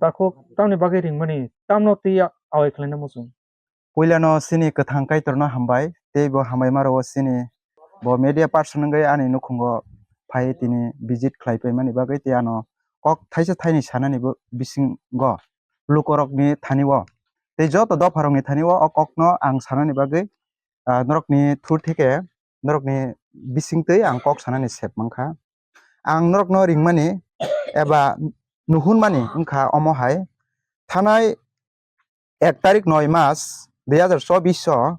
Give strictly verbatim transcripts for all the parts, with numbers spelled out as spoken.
takhuk tamni bagwi ringmani, tamno twi awai khlaina muchung. Puilano chini kwthang Kaitorno hambai, tei bo hambai maro chini bo media person wngwi ani nukhungo phai tini visit khlai paimani bagwi tei ano kok thaisa thaini sanani bo bisingo lukorokni thani o tei joto dopharokni thani o, o kokno ang sanani bagwi, ah, norokni through theke norokni bisingtwi ang kok sanani sep mankha. Ang norokno ringmani eba nuhunmani wngkha omo hai, thanai ek tarik noi mas dui hazar chobbish o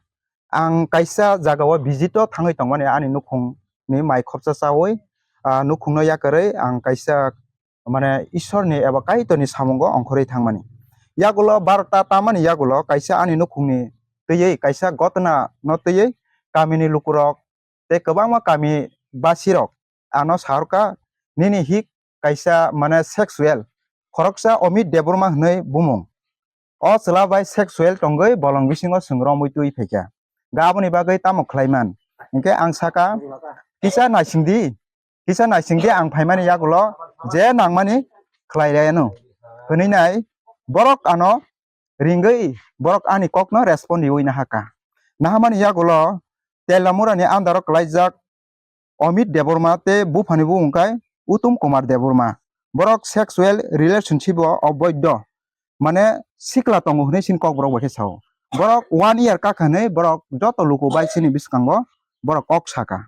ang kaisa jagao visit o thangwi tongmani ani nukhungni mai khopsa chawi, ah, nukhungno yakarwi ang kaisa mane Ishwarni eba Kaitorni samungo ongkhorwi thangmani. Yagulo barota tamani yagulo kaisa ani nukhungni twiwi kaisa gotna no twiwi kamini lukurok tei kwbangma kami basirok ano saharkha, nini hik kaisa mane sexual khoroksa Amit Debbarma hwnwi bumung. O chwla bai sexual tongwi bolong bisingo chwng romwi twi phaikha. Ga aboni bagwi tamo khlaiman? Hinkhe ang saka, kisa naisingdi, kisa naisingdi ang phaimani yagulo je nangmani khlai rwno hwnwi nai borok ano ringwi borok ani kokno respond riwi nahakha. Nahamani yagulo Telamurani under o kwlaijak Amit Debbarma tei buphani bumung khe Uttam Kumar Debbarma. Borok sexual relationship o oboidho, mane sikla tongo hwnwi chini kokborok bai khe sao. Borok one year kakha hwnwi borok joto luku bai chini bwskango borok kok saka.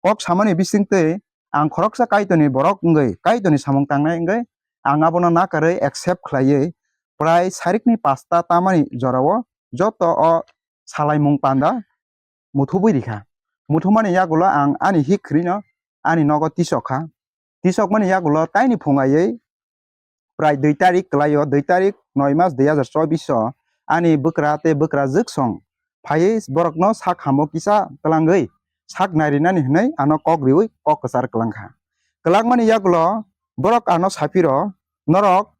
Kok samani bisingtwi ang khoroksa Kaitorni borok wngwi, Kaitorni samung tangnai wngwi ang abono nakarwi accept khlaiwi prai sarikni pasta tamani jorao joto o salaimung panda muthubwi rikha. Muthumani yagulo ang ani hik khwrwino ani nogo tisok kha. Tisokmani yagulo taini phungaiwi prai dui tarik kwlaio, dui tarik noi mas dui hazar chobbish o ani bwkra tei bwkra jwksong phaiwi borokno sak hamo kisa twlangwi sak nairinani hwnwi ano kok riwi kok kwchar kwlangkha. Kwlangmani yagulo borok ano saphiro, "Norok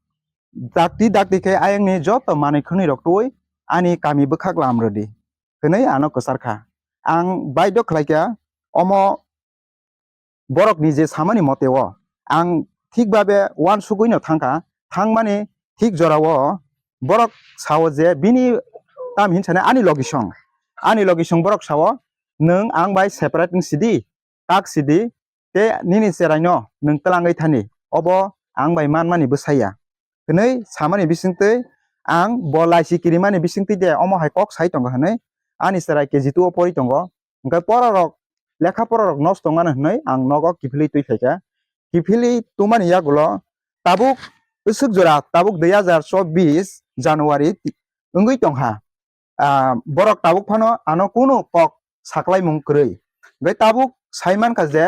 dakti dakti khe ayangni joto manwi khwnwi rok twi ani kami bwkhak lam rwdi," hwnwi ano kwcharkha. Ang baidho khlaikha omo borokni je samani mote o ang thik babe uansugwino thangkha, thangmani thik jorao borok sao je bini tam hin sani ani logisong, ani logisong borok sao, "Nwng ang bai separate wng sidi, kak sidi, tei nini cheraino nwng twlangwi thani, obo ang bai manmani bwsaya," hwnwi samani bisingtwi ang bo laisi kirimani bisingtwi de omo hai kok sai tongo hwnwi ani cherai K G two o pori tongo. Hwnkhe porarok, lekha porarok nosto wngmano hwnwi ang nogo kiphilwi twi phaikha. Kiphilwi tongmani yagulo tabuk bwswk jora tabuk dui hazar chobbish January wngwi tongkha. Ah, borok tabuk phano ano kunu kok saklaimung kwrwi. Hwnkhe tabuk sai mankha je,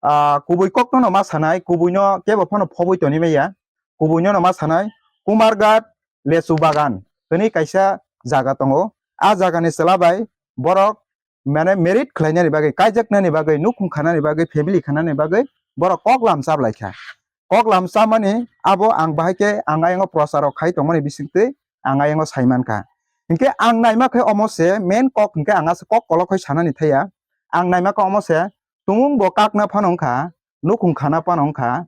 ah, kubui kokno no ma sanai, kubuino kebo phano phobwi toni maya, kubuino no ma sanai, Kumarghat Lechu Bagan hwnwi kaisa jaga tongo. A jagani chwla bai borok mane married khlainani bagwi, kaijaknani bagwi, nukhung khanani bagwi, family khanani bagwi borok kok lam chablai kha. Kok lam chamani abo ang bahai khe ang ayang o prochar rok khai tongmani bisingtwi ang ayang o sai mankha. Hinkhe ang naima khe omo se main kok hinkhe ang asa kok kolok khai sanani thaya. Ang naima khe omo se tumung bo kakna phano wngkha, nukhung khana phano wngkha.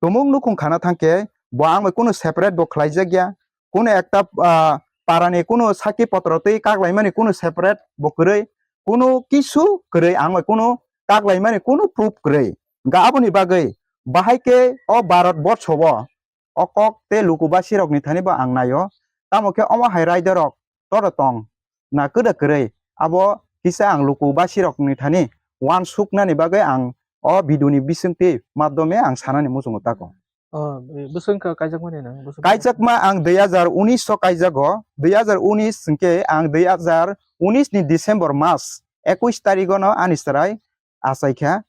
Tumung nukhung khana thangkhe bo ang bai kunu separate bo khlaijak ya. Kunu ekta, ah, parani kunu sakki potro twi kaklaimani kunu separate bo kwrwi, kunu kisu kwrwi ang bai kunu kaklaimani kunu proof kwrwi. Ga aboni bagwi bahai khe o Bharat borsho o o kok tei luku basirokni thani bo ang naio. Tamo khe omo hai raidarok todo tong na kwda kwrwi, abo kisa ang luku basirokni thani uansuknani bagwi ang o video ni bisingtwi madhyome ang sanani muchungo tako. Oh, bwswk wngkha kaijakmani nang? Bwswk wngkha? Kaijakma ang dui hazar unis o kaijago, dui hazar unis hwnkhe ang dui hazar unis ni December mas ekush tarigo no ani chwrai achaikha.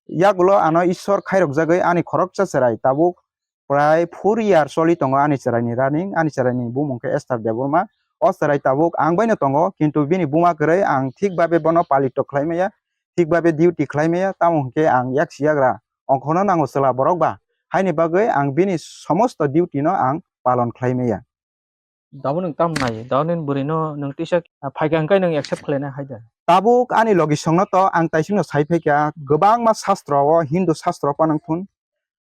Yagulo ano Ishwar khairokjagwi ani khoroksa chwrai tabuk prai four year choli tongo ani chwraini running, ani chwraini bumung khe Esther Debbarma. O chwrai tabuk ang baino tongo, kintu bini buma kwrwi ang thik babe bono palito khlai maya, thik babe duty khlai maya, tamo hwnkhe ang yaksi yagra ongkhorno nango chwla borok ba, haini bagwi ang bini somosto duty no ang palon khlai maya. Dabo nwng tam nai, dabo nini bwrwi no nwng tisa phaikha hwnkhe nwng accept khlaina hai da? Tabuk ani logisong no to ang taising no sai phaikha, kwbangma sastro o, Hindu sastro phano wngthun,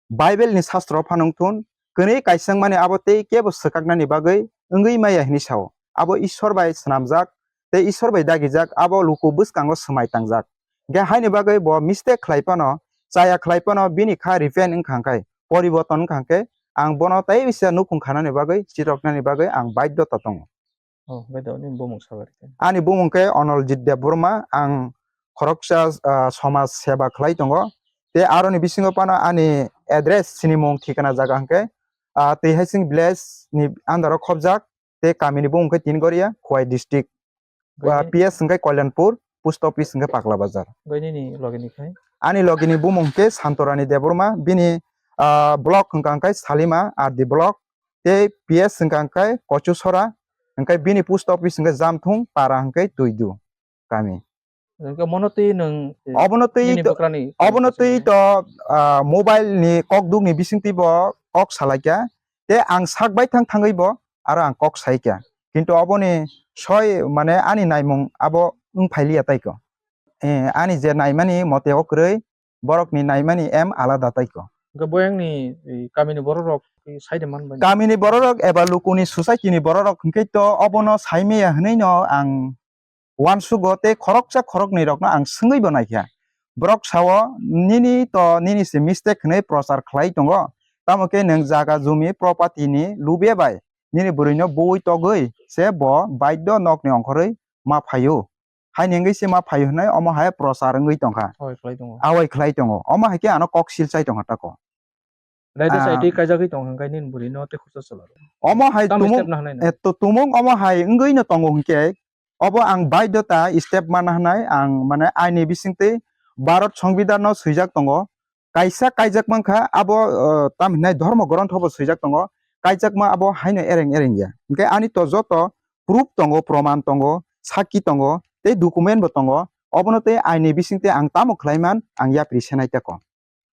Bible ni sastro phano wngthun, kwnwi kaisangmani abo tei kebo swkaknani bagwi wngwi maya hwnwi sao. Abo Ishwar bai swnamjak tei Ishwar bai dagijak, abo luku bwskango swmai tangjak. Hwnkhe haini bagwi bo mistake khlai phano, chaya khlai phano bini kha repent wngkha hwnkhe, poriborton wngkha hwnkhe, ang bono tei bisa nukhung khanani bagwi, chitroknani bagwi ang baidhota tongo. Oh, baidhota ni bumung sabar khe. Ani bumung khe Onoljit Debbarma, ang khoroksa, ah, somaj seba khlai tongo. Tei aroni bisingo phano ani address, sinimung, thikana jaga hwnkhe, ah, Twihaising village ni under o khobjak, tei kamini bumung khe Tingoria, Khowai district. Ah, Gani P S hwnkhe Kalyanpur, post office hwnkhe Pakla Bazar. Gani ni logi ni khai? Ani logi ni bumung hwnkhe Santorani Debbarma, bini, ah, block hwnkha hwnkhe Salima R D block, tei P S hwnkha hwnkhe Kochusora, hwnkhe bini post office hwnkhe Jamthung, para hwnkhe Tuidu kami. Hwnkhe mono twi nwng, eh, Obono twi nini to, bwkrani obono twi to, ah, mobile ni kokduk ni bisingtwi bo kok salaikha. Tei ang sak bai thang thangwi bo aro ang kok saikha. Kintu oboni soi mane ani naimung abo wng phailiya taiko. Eh, ani je naimani mote o kwrwi, borokni naimani em alada taiko. Hwnkhe boyangni, eh, kamini bororok, eh, saide man bai? Kamini bororok eba lukuni society ni bororok hwnkhe to obono saimaya hwnwi no ang uansugo tei khoroksa khoroknwi rokno ang swngwi bo naikha. Borok sao, "Nini to nini se mistake hwnwi prochar khlai tongo. Tamo khe nwng jaga jumi property ni lubya bai nini bwrwino buwi togwi se bo baidho nokni ongkhorwi ma phaio." Haini wngwi se ma phaio hwnwi omo hai prochar wngwi tongkha. Hoi khlai tongo. Awai khlai tongo. Omo hai khe ano kok sil chai tongkha tako. Dai dai Ah. Sai twi kaijagwi tong hwnkhe nini bwrwi no tei khoroksa chwla rw. Omo hai Tamo tumung, step na hwnwi no. Eh, to tumung omo hai wngwi no tongo hwnkhe obo ang baidhota step mana hwnai ang mane aini bisingtwi Bharat Songbidan no swijak tongo. Kaisa kaijak mankha abo, eh, tam hinai dhormo grontho bo swijak tongo. Kaijakma abo haino ereng ereng ya. Hwnkhe ani to joto proof tongo, proman tongo, sakki tongo, tei document bo tongo. Obono tei aini bisingtwi ang tamo khlai man ang yapri senai tako.